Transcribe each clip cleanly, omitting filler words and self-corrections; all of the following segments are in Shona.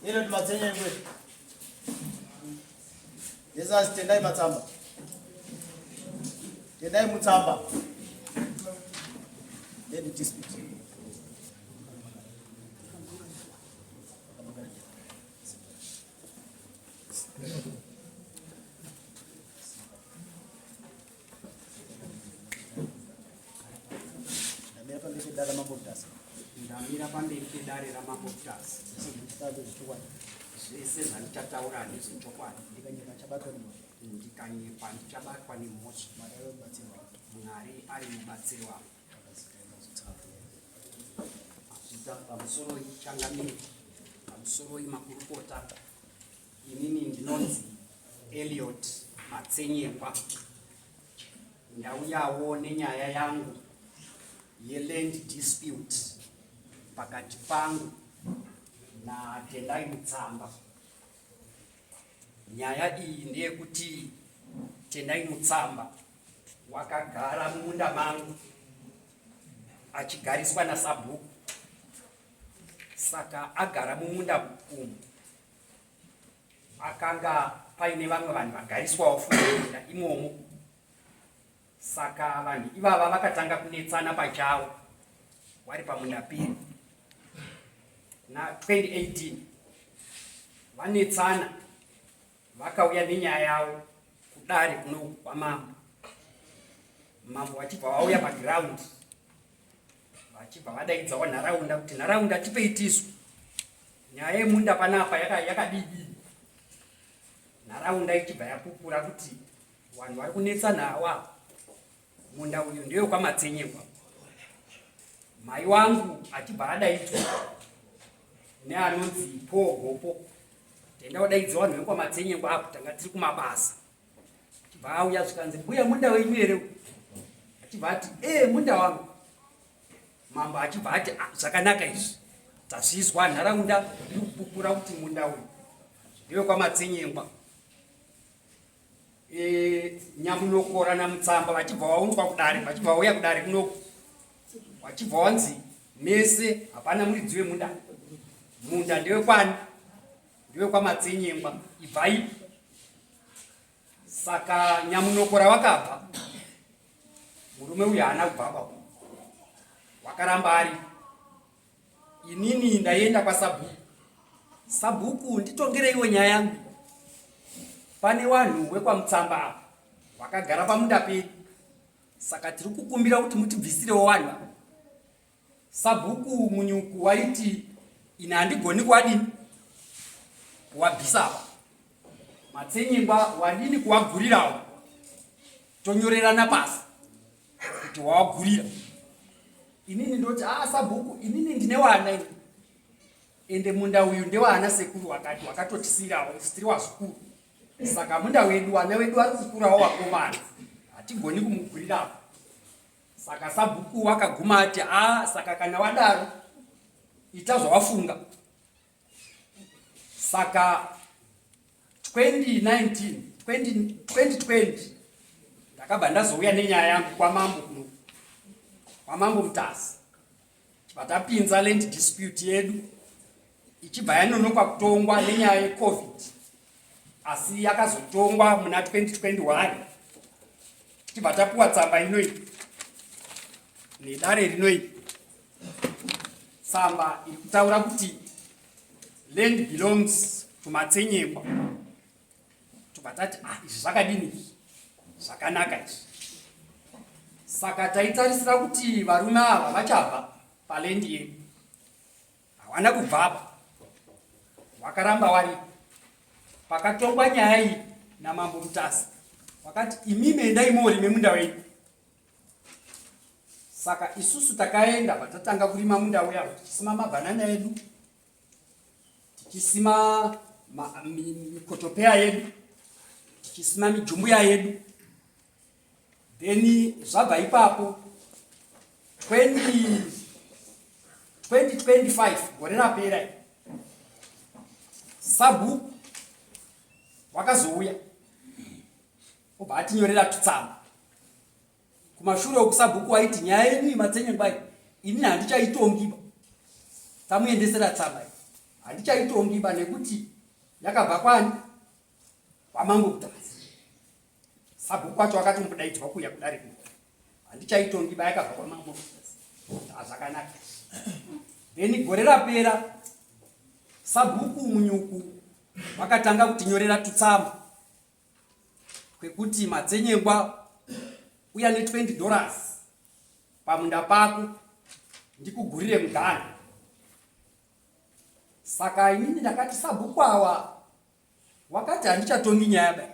Elliot Matsenyengwe. Jesus Tendai Matsamba. Tendai Mutsamba. Land dispute. Ndamira pamberi pedare raMambo Mutasa. Ndamira pamberi pedare raMambo Mutasa. Zvese zvandichataura ndezvechokwadi. Ndikanyepa ndichabatwa nemhosva. Ndikanyepa ndichabatwa nemhosva. Mwari ari mubatsiri wangu. Mwari ari mubatsiri wangu. Mazvita pamusoroi changamire, pamusoroi makurukota. Inini ndinonzi Elliot Matsenyekwa. Ndauyawo nenyaya yangu yeland dispute pakati pangu naTendai Mutsamba. Nyaya iyi ndeyekuti Tendai Mutsamba wakagara mumunda mangu achigariswa nasabhuku saka agara mumunda umu akanga paine vamwe vanhu vagariswawo futi mumunda imomo saka vanhu ivava vakatanga kunetsana pachavo wari pamunda piri na 2018 vanetsana vakauya nenyaya yavo kudare kuno kwamambo mambo vachibva vauya pagiraundi vachibva vadaidzawo nharaunda kuti nharaunda tipei tisu nyaya yemunda panapa yakadii nharaunda ichibva yapupura kuti vanhu vari kunetsana awa munda uyu ndewe kwamatsenyekwa mai wangu achibva adaidzwa neanonzi paul gopo tenda wadaidza vanhu vekwamatsenyekwa apo tanga tiri kumabasa achibva auya zvikanzi mbuya munda wenyu here achibva ati ee eh, munda wangu mambo achibva ati ah, zvakanaka izvi tazvizwa nharaunda iri kupupura kuti munda uyu ndewe kwamatsenyengwa e, nyamunokora namutsamba vachibva vaunzwa kudare vachibva vauya kudare kunoku vachibva wanzi mese hapana muridzi wemunda munda ndewekwani ndewekwamatsenyengwa ibvai saka nyamunokora wakabva murume uyu haana kubva kwapo wakaramba ari inini ndaienda kwasabhuku sabhuku nditongereiwo nyaya yangu pane wanhu wekwamutsamba apa wakagara pamunda pedu saka tiri kukumbira kuti mutibvisirewo wanhu apa Sabhuku Munyuku waiti ini handigoni kuwadini kuwabvisa apa Matsenyengwa wadini kuwagurirawo tonyorerana pasi kuti wawagurira inini ndoti aa ah, sabhuku inini ndine wana ini ende munda uyu ndewaana sekuru wakati wakatotisirawo isu tiri wazukuru saka munda wedu wana wedu ari kukurawo wakomana hatigoni kumugurirawo Saka sabhuku wakaguma ati a ah, saka kana wadaro ita zvawafunga. Saka 2019 2020 ndakabva ndazouya nenyaya yangu kwamambo kuno kwamambo Mutasa vatapinza land dispute yedu ichibva yanonokwa kutongwa nenyaya yecovid asi yakazotongwa muna 2021 tichibva tapuwa tsamba inoyi nedare rinoyi tsamba iri kutaura kuti land belongs to matsenyekwa tobva tati ah izvi zvakadini izvi zvakanaka izvi saka taitarisira kuti varume ava vachabva palendi yedu hawana kubvapa wakaramba wari pakatongwa nyaya iyi namambo mutasa wakati imimi endai morime munda wenyu saka isusu takaenda patatanga kurima munda uya tichisima mabhanana edu tichisima mikotopeya yedu tichisima mijumbuya yedu then zvabva ipapo 2025 gore rapera sabhuku wakazouya obva atinyorera tutsamba kumashure uku sabhuku waiti nyaya yenyu imatsenye ngwai ini handichaitongiba tamuendesera tsamba iyi Handichaitongiba nekuti yakabva kwani? KwaMambo Mutasa. Sabhuku wacho akatombodaidzwa kuuya kudare kuno. Handichaitongiba, yakabva kwaMambo Mutasa. Zvakanaka. Then gore rapera Sabhuku Munyuku vakatanga kutinyorera tutsamba kwekuti Matsenyengwa uya ne$20 pamunda pako ndikugurire mugano. Saka inini ndakati sabhuku awa wakati handichatongi nyaya bai.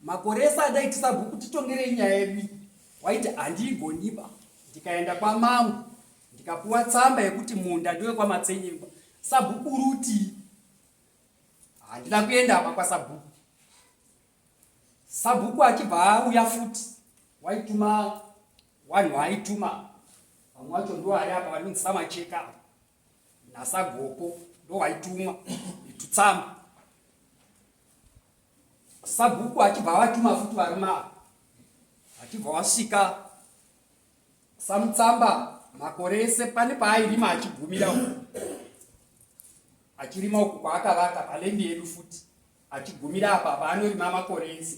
Makore ese andaiti sabhuku titongerei nyaya yedu, waiti handiigoniba. Ndikaenda kwamambo ndikapuwa tsamba yekuti munda ndiwe kwaMatsenyengwa. Sabhuku uri uti handina kuenda apa kwasabhuku. Sabhuku achibva auya futi, waituma wanhu aituma, vamwe vacho ndo ari apa vanonzi Samacheka naSagopo, ndo waitumwa itutsamba. Sabhuku achibva avatuma futi varume ava, achibva wasvika Samutsamba. Makore ese pane paairima achigumira uku, achirima uku kwaakavaka palendi yedu futi, achigumira apa paanorima makore ese.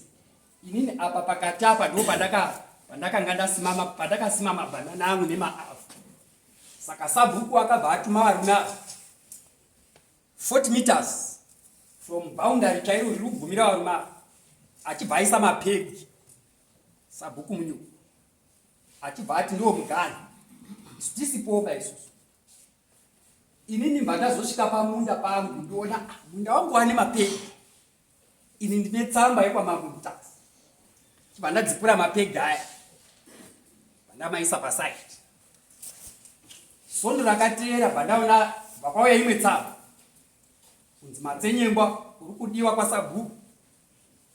Inini apa pakati apa ndo pandakanga ndasima, pandakasima mabhanana angu nemaavhu. Saka sabhuku akabva atuma varume ava 40 meters from boundary chairo riri kugumira varume ava, achibva aisa mapegi. Sabhuku Munyuku achibva ati ndiwo mugani, isu tisipoba isusu. Inini mbva ndazosvika pamunda pangu, ndiona, ah, munda wangu wane mapegi. Ini ndine tsamba yekwaMambo Mutasa. Chibva ndadzipura mapegi aya, vandamaisa pasaidi. Sondo rakateera bva ndaona bva imwe tsamba kunzi Matsenyengwa uri kudiwa kwasabhuku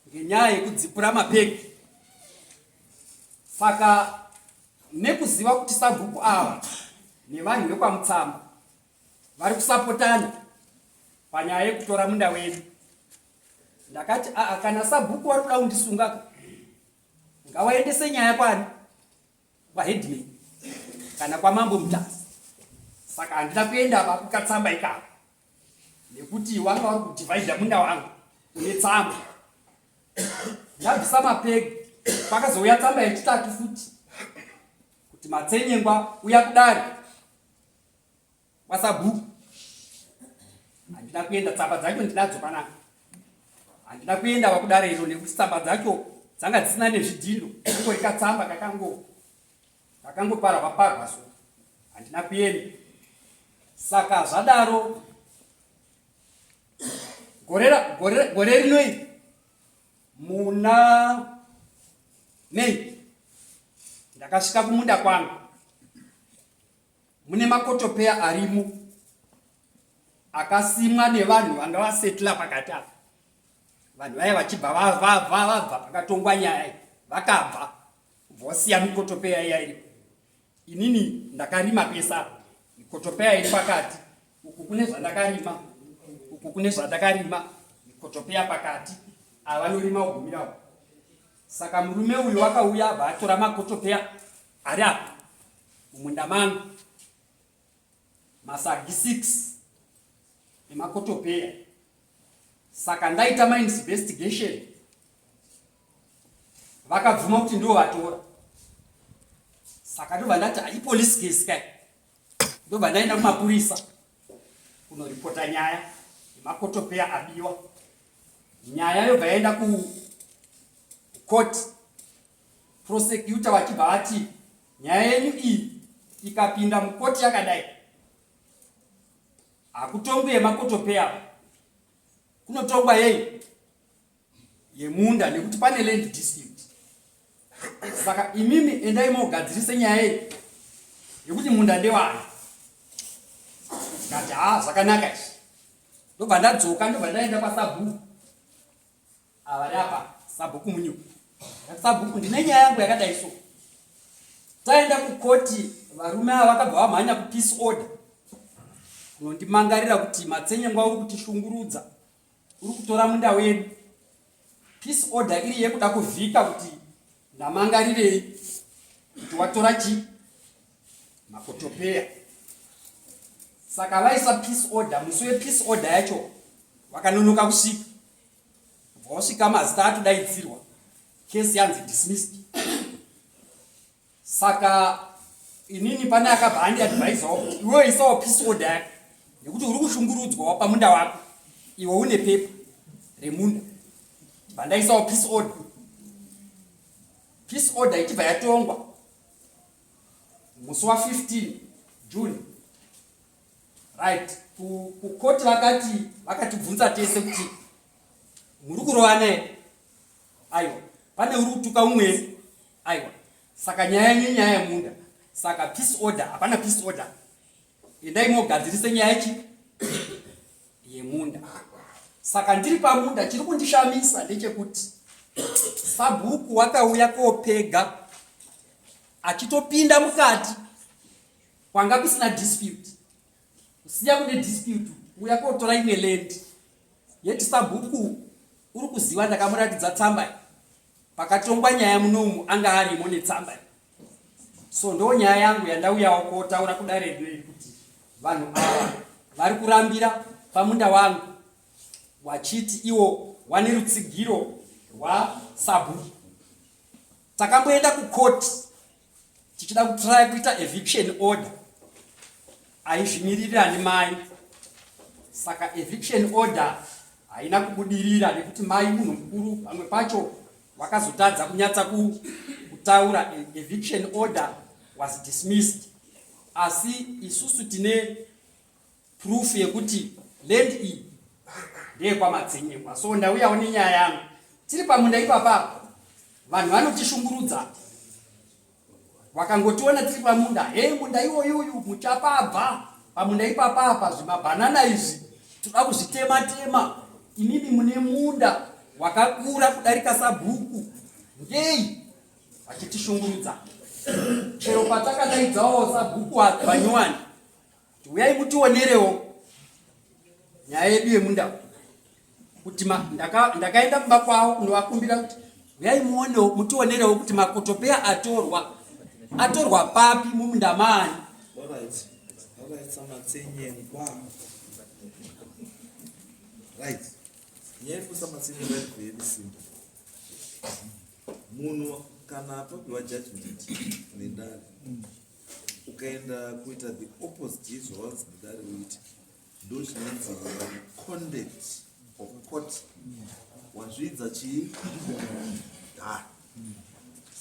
ngenyaya yekudzipura mapegi. Saka nekuziva kuti sabhuku ava nevanhu vekwaMutsamba vari kusapotana panyaya yekutora munda wedu, ndakati aa, kana sabhuku vari kuda kundisunga, ngawaendese nyaya kwani? Kwaheadman kana kwaMambo Mutasa. Saka handina kuenda vakukatsamba ikako nekuti wanga vari kudhivhaidha munda wangu une tsamba. Ndabvisa mapegi, kwakazouya tsamba yechitatu futi kuti Matsenyengwa uya kudare kwasabhuku. Handina kuenda, tsamba dzacho ndinadzo panapa. Handina kuenda vakudare iro nekuti tsamba dzacho dzanga dzisina nezvidhindo, kangori katsamba kakangoparwa parwa, so handina kuenda. Saka zvadaro, gore rino iri muna May ndakasvika kumunda kwangu mune makotopeya arimo akasimwa nevanhu vanga vasetla pakati apa. Vanhu vaya vachibva vabva pakatongwa nyaya iyi, vakabva vosiya mikotopeya iya iripo. Inini ndakarima pese apa, mikotopeya iri pakati. Uku kune zvandakarima, uku kune zvandakarima, mikotopeya pakati, avanorima kugumira uku. Saka murume uyu wakauya abva atora makotopeya ari apa mumunda mangu, masagi 6 emakotopeya. Saka ndaita mainvestigation, vakabvuma kuti ndo vatora. Saka ndobva ndati ipolice case kai, ndobva ndaenda kumapurisa kunoripota nyaya yemakotopeya abiwa. Nyaya yobva yaenda kucourt, prosecutor vachibva vati nyaya yenyu iyi ikapinda mukoti yakadai hakutongwi yemakotopeya, kunotongwa yei? Yemunda, nekuti pane land dispute. Saka imimi endai mogadzirise nyaya iyi yekuti munda ndewani. Kati ha, zvakanaka izvi. Ndobva ndadzoka, ndobva ndaenda kwasabhuku avari apa, Sabhuku Munyuku. Sabhuku, ndine nyaya yangu yakadai. So taenda kukoti, varume ava vakabva vamhanya kupeace order kunondimangarira kuti Matsenyengwa uri kutishungurudza, uri kutora munda wedu. Peace order iri yekuda kuvhika kuti ndamangarirei kuti watora chi makotopeya. Saka vaisa peace order, musi wepeace order yacho vakanonoka kusvika. Kubva wasvika mazita atodaidzirwa, case yanzi dismissed. Saka inini pane akabva andiadvisawo kuti iwewe isawo peace order yako nekuti uri kushungurudzwawo pamunda wako, iwe une pepa remunda. Bva ndaisawo peace order, peace order ichibva yatongwa musi wa 15 June. Right, kukoti vakati vakatibvunza tese kuti muri kurovana here? Aiwa. Pane uri kutuka umweni? Aiwa. Saka nyaya yenyu nyaya yemunda, saka peace order hapana peace order, endai mogadzirise nyaya yechi yemunda. Saka ndiri pamunda, chiri kundishamisa ndechekuti sabhuku wakauya kopega achitopinda mukati kwanga kusina dispute, kusiya kune dispute uya kotora imwe land yeti sabhuku uri kuziva ndakamuratidza tsamba pakatongwa nyaya munomu anga arimo netsamba. So ndo nyaya yangu yandauyawo kotaura kudare redu kuti vanhu ava vari kurambira pamunda wangu wachiti iwo wane rutsigiro rwasabhuku. Takamboenda kukoti tichida kutraya kuita eviction order, aizvimiririra nemai, saka eviction order haina kubudirira nekuti mai munhu mukuru, pamwe pacho wakazotadza kunyatsa kutaura. Eviction order was dismissed, asi isusu tine proof yekuti land iyi ndeyekwaMatsenyengwa. So ndauyawo nenyaya yangu. Tiri pamunda ipapa, vanhu vanotishungurudza, wakangotiona tiri pamunda, hei, munda iwoyuyu muchapabva pamunda ipapapa, zvimabhanana izvi toda kuzvitema tema, imimi mune munda wakakura kudarika sabhuku ngei vachitishungurudza. Chero patakadaidzawo sabhuku vanyowani kuti uyai mutionerewo nyaya yedu yemunda, kuti ndakaenda kumba kwavo kunovakumbira kuti uyai muonewo mutionerewo kuti makotopeya atorwa atorwa papi, mumunda maani. Alright, Samatsenyengwa. Right. Nyaya yekuSamatsenyengwa iri very simple. Munhu kana apapiwa judgment nedare, ukaenda kuita the opposite yezvawanzi nedare uite, ndo chinonzi contempt of court, wazvidza chii? Dare.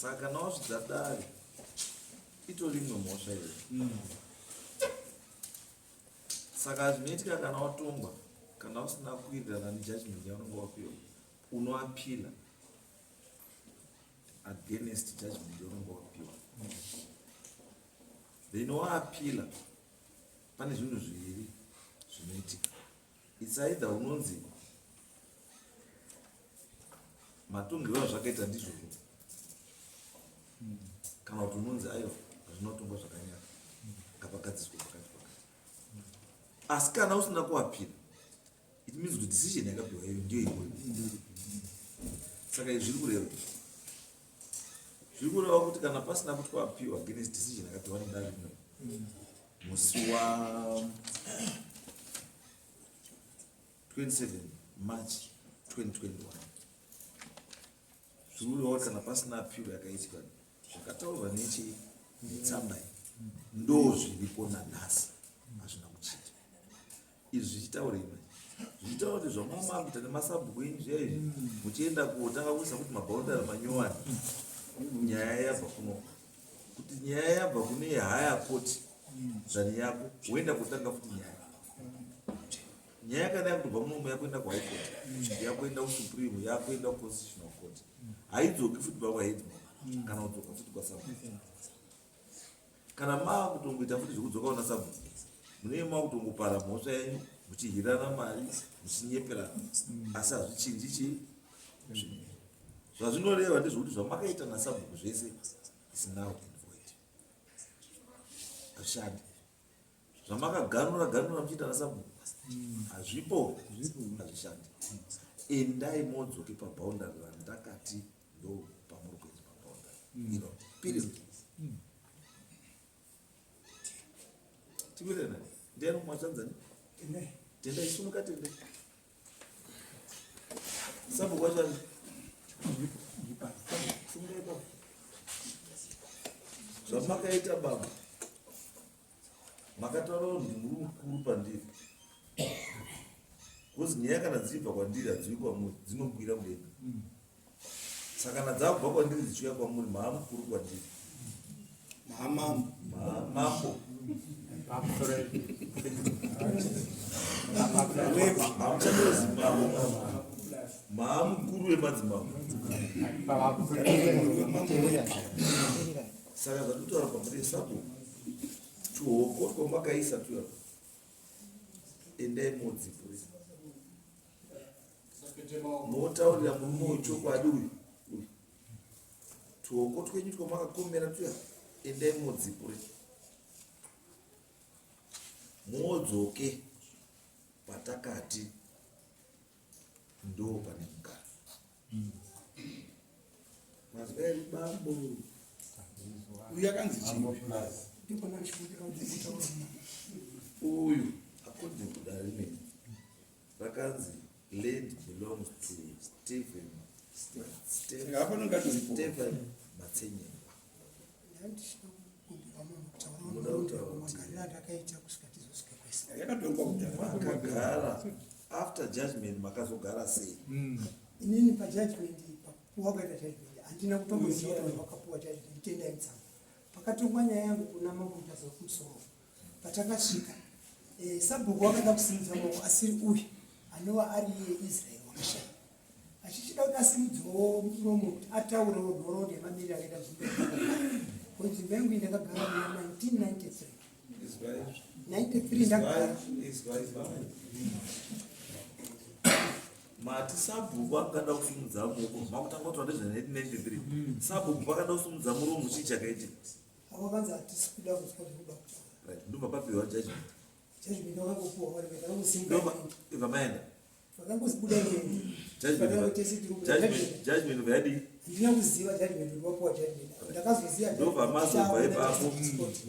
Saka kana wazvidza dare, itori imwe mhosva iyoyo. Saka zvinoitika, kana watongwa, kana usina kuwirirana nejudgment yaunenge wapiwa, unoappeala against judgment yaunenge wapiwa. Then waappeala, pane zvinhu zviviri zvinoitika. It's either unonzi matongero azvakaita ndizvozvo, kana kuti unonzi aiwa, hazvina kutongwa zvakanyaka, ngapagadziswe pakati pakati. Asi kana usina kuappeala, it means kuti decision yakapiwa iyo ndiyo iyoyo. Saka izvi zviri kureva kuti kana pasina kuti kuappeal against decision yakapiwa nedare rino musi wa 27 March 2021, zviri kureva kuti kana pasina appeal yakaitika, zvakataurwa nechi netsamba iyi ndo zviripo nanhasi, hazvina kuchinja. Izvi zvichitaurei manje? Zvichitaura kuti zvamamakuita nemasabhuku enyu zviya izvi, muchienda kotanga kuisa kuti maboundary manyowani, nyaya yabva kuno, kuti nyaya yabva kune higher court than yako, woenda kotanga futi nyaya. Nyaya kana yakutobva munomu yakuenda kuhigh court, yakuenda kusupreme, yakuenda kuconstitutional court, haidzoki futi pakwaheadman kana kudzoka futi kwasabhuku. Kana maakutongoita futi zvekudzoka kuna sabhuku, munenge makutongopara mhosva yenyu, muchihirana mari, muchinyeperana, asi hazvichinji chii. Zvazvinoreva ndezvekuti zvamakaita nasabhuku zvese is null and void, hazvishandi. Zvamakaganura ganura muchiita nasabhuku hazvipo, hazvishandi. Endai modzoke paboundary randakati ndo pamuri kuenda, paboundary iro, period. Tiwirirana? Ndiani mwachanzani? Tendai, simuka Tendai. Sabhuku wacho ari? Simukai baba. Zvamakaita baba, makataura kuti muri mukuru pandiri. Because nyaya kana dzichibva kwandiri hadziuyi kwamuri, dzinokwira mudenga. Saka kana dzakubva kwandiri dzichiuya kwamuri, maa mukuru kwandiri. Maamambo. Mambo. Hamuchatozi mambo. Maa mukuru wemadzimambo. Saka zvatinotaura pamuri sabhuku, tuhoko twamakaisa tuya, endai modzipurisa. Motaurira murume uyu chokwadi uyu uyu. Tuhoko twenyu twamakakomera tuya, endai modzipure. Modzoke patakati ndo pane mugaro. Mazwa here bambo? Uyu akanzi chii? Uyu according kudare rimene rakanzi land belongs to Stephen Saka hapana ngatoripo. Stephen Matsenyengwa. Munoda kutaura kuti magariro andakaita kusvika tizosvika kwese. Yakatongwa kudhara. Makagara after judgment, makazogara sei? Inini pajudgment, pakupuwa kwaita judgment, handina kutomboziva kuti vanhu vakapuwa judgment. Tendai Mutsamba, pakatongwa nyaya yangu kuna Mambo Mutasa wekumusoro, patakasvika, sabhuku wakada kusimudza maoko asiri uyu anova ari iye Israel wakashaya, achichida kuti asimudzewo muromo kuti ataurewo nhoroondo yemamiriro akaita nzvimbo yandakagara. Ko nzvimbo yangu iyi ndakagara muna 1993. Izwai. 93 ndagara. Izwai, izwai. Mati sabhuku akada kusimudza muoko, makutanga kutaura nezve 1993. Sabhuku vakada kusimudza muromo, chii chakaitika? Avo vanzi hatisi kuda kuzwa zvekuda kutaura. Right, ndobva papiwa judgment. Judgment vakangopuwa vari vakangosimba. Ndobva ibva maenda. Vakangozibuda ngendi. Judgment vayadii? Handina kuziva judgment kuti vapuwa judgment. Ndakazoziva Ndobva mazobva ipapo,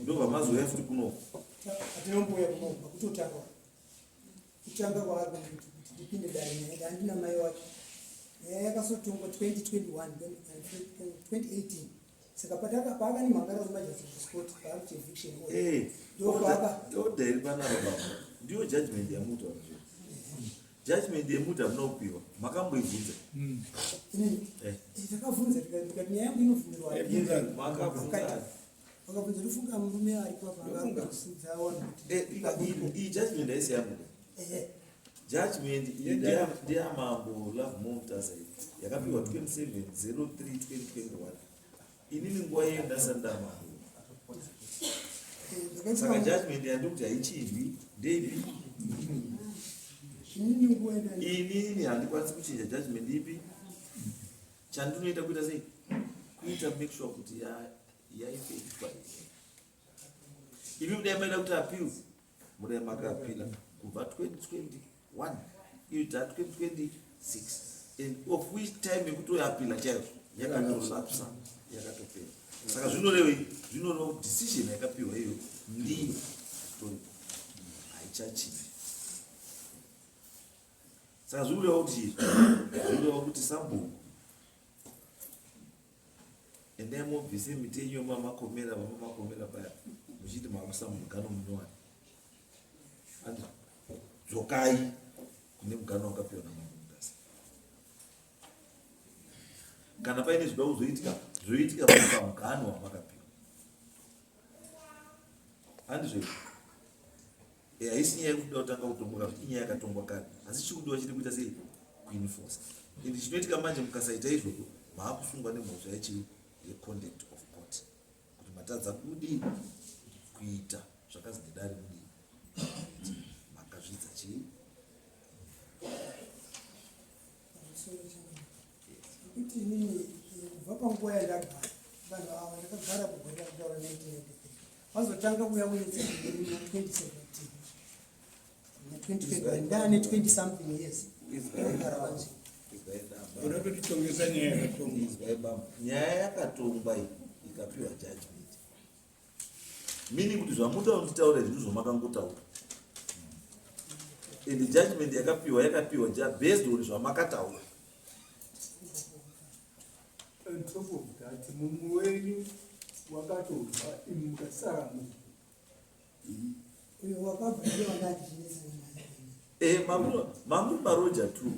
ndobva mazouya futi kunoko. Hatinomboya kunobva kutotanga kutanga kwavari kuti ndipinde dare. Nyaya handina mai wacho, nyaya yakasotongwa 2021, 2018. Saka paakanimhangara kumajustice court paari kuti eviction order. Ndopaaka Order iri panapa baba ndiyo judgment yamutaura zvo. Judgment yemuti hamuna kupiwa, makamboibvunza? Inini? Eh. Takabvunza, tikati nyaya yangu inobvumirwa. Bvunza. Makabvunza? Vakabvunza, tofunga murume aripo apa angakusidza wanhu kuti Iyi judgment haisi yangu. Judgment iyi ndeyamambo Lovemore Mutasa iyi, yakapiwa 27/03/2021. Inini nguva iyeyo ndasati ndamambo. Saka judgment yandikuti haichinjwi ndeipi? Inini nguva enda Inini handikwanisi kuchinja judgment ipi. Chandinoita kuita sei? Kuita make sure kuti yaifeitwa. Imi mudai maida kuti appeal, mudai makaapila kubva 2021, iyo ta 2026, and of which time yekuti uyaapila chaiyo yakatolapsa, yakatopera. Saka zvinorevei? Zvinoreva kuti decision yakapiwa iyo ndiyo toripo, haichachinji. Saka zvikureva kuti chii? Zvikureva kuti sabhuku, endai mobvise miti yenyu yomamakomera, vamamakomera paya muchiti makusa mugano munyowani. Andi dzokai kune mugano wakapiwa namambo Mutasa. Kana paine zvida kuzoitika, zvoitika pamugano wamakapiwa, handizvo? Haisi nyaya yekuda kutanga kutongwa kana kuti inyaya yakatongwa kare, asi chikudiwa chiri kuita sei? Kuenforce. And chinoitika manje, mukasaita izvozvo, maakusungwa nemhosva yechii? Yecontempt of court, kuti matadza kudii? Kuita zvakazi nedare mudii, makazvidza chii? Kuti inini, kubva panguva yandagara vanhu ava, ndakagara kugore rakutaura 1993, vazotanga kuuya kunetsa muna 2017 na 2021. Ndaane 20 something years ndakagara panzvimbo. Izwai baba. Uda kutitongesa nyaya yakatongwa. Izwai baba, nyaya yakatongwa iyi ikapiwa judgment, meaning kuti zvamutaura nditaura zvinhu zvamakangotaura. And judgment yakapiwa yakapiwa based on zvamakataura. On top of that, mumwe wenyu wakatobva imi mukasara munhu. Uyo wakabva ndiye wanga ndichinetsana naye. Eh, mamuri maroja tu.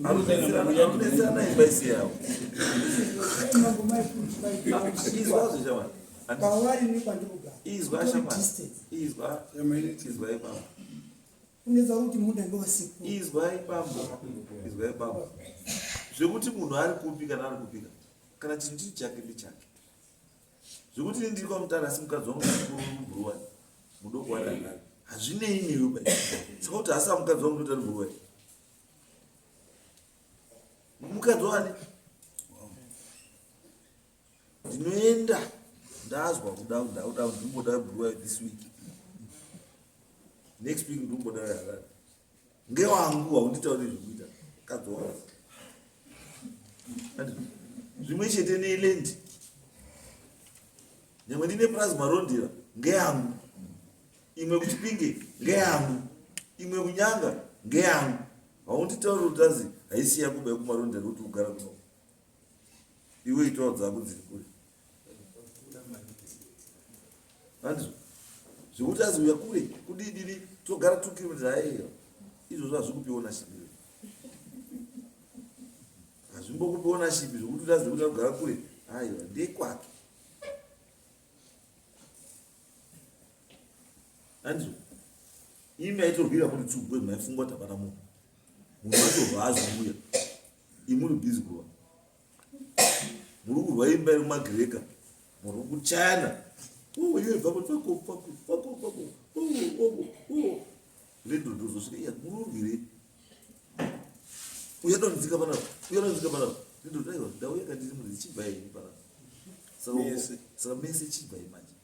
Arunetsana imba isi yavo. Mambo mai Izwa zve shamwari. Kwavari nekwandinogara. Izwa Kutori shamwari. distance. Izwa. Izwa ipambo. Unetsa kuti munda ngewasekuru. Izwa ipambo. Izwa ipambo. Zvekuti munhu ari kupi kana ari kupika. Kana chinhu chiri chake ndechake. Zvekuti ini ndiri kwaMutare asi mukadzi wangu mukuru mubhuruwani. Mudoko wari Harare. Hazvinei newe bai. Saka kuti asi mukadzi wangu ndoti ari bhuruwani. Mukadzi wani? Ndinoenda ndazwa kuda ndakuda ndimboda bhuruwani this week. Next week ndimboda Harare. Ngewangu haunditauri zvekuita. Mukadzi wangu. Zvimwe chete neland. Nyangwe ndine purazi Marondera ngeyangu, imwe kuChipinge ngeyangu, imwe kuNyanga ngeyangu. Haunditauri kuti azi haisi yako bai kuMarondera kuti ugara kuno. Iwe itawo dzako dziri kure. Handizvo? Zvekuti azi uya kure kudididi togara 2 kilometers aiwa. Izvozvo hazvikupi ownership. Hazvimbokupi ownership zvekuti utazi kuti agara kure. Aiwa ndekwake. Handizvo? Imi aitorwira kuti tsugwe maifunga kuti hapana munhu. Munhu wacho haazouya. Imi muri busy kurwa. Muri kurwa imba iri mumagreka. Muri kuchayana. Oh, iwe bva kuti fako fako fako fako. Oh, oh, oh. Landlord uzosvika iya muri kurwirei? Uya donzika panapa. Uya donzika panapa. Landlord aiwa ndauya kandiri muri chibva ini panapa. Saka Mese. Saka mese chibva manje.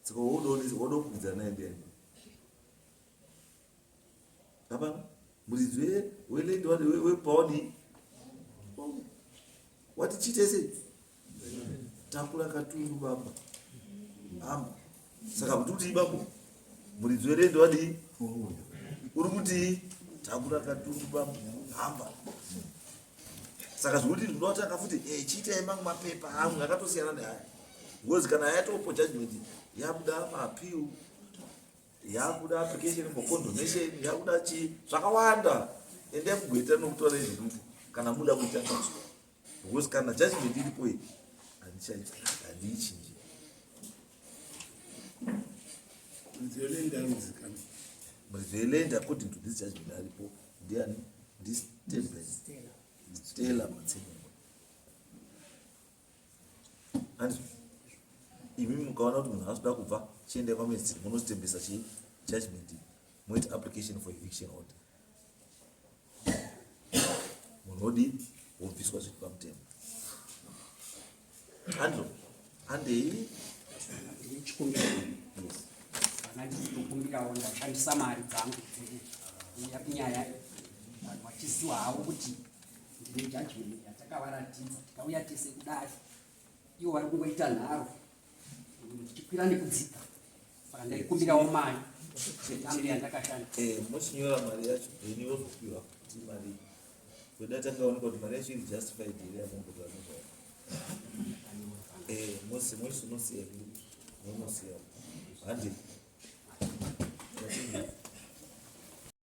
Saka woda kukwidza naye ndiani? Hapana. Muridzi weland wepaoni wati chiite sei? Takura katundu baba. Hamba. Saka kuti kuti babo muridzi weland wadii? Uri kuti takura katundu baba. Hamba. Saka zvekuti ndinotanga futi chiitai mamwe mapepa amwe akatosiyana neaya. Because kana yatopo judgment yabuda maappeal, yabuda application for condonation, yabuda chii zvakawanda. Endai kugweta nokutaura izvekuti kana muda kuita nazvo. Because kana judgment iripo iyi handiichinji. Muridzi weland anozikanwa. Muridzi weland according to this judgment aripo ndiani? NdiStephen Stella Matsenengwa. Handizvo? Imi mukaona kuti munhu haasi kuda kubva, chiendai kwamagistrate munostembesa chii judgment moita application for eviction order. Munhu odii? Wobviswa zviri pamutemo. Handizvo? Handei? Chikumbiro. Kana ndichitokumbirawo ndashandisa mari dzangu dzekuuya kunyaya iyi. Vanhu vachiziva havo kuti ndine judgment yatakavaratidza tikauya tese kudare. Ivo vari kungoita nharo ndichikwira nekudzika. Saka ndaikumbirawo mari yangu yandakashanda. Mochinyora mari yacho then yozopiwa kuti mari weda tangaonekwa kuti mari yacho iri justified here yamungotaura nezvayo. Mose munosiya munosiya. Handi.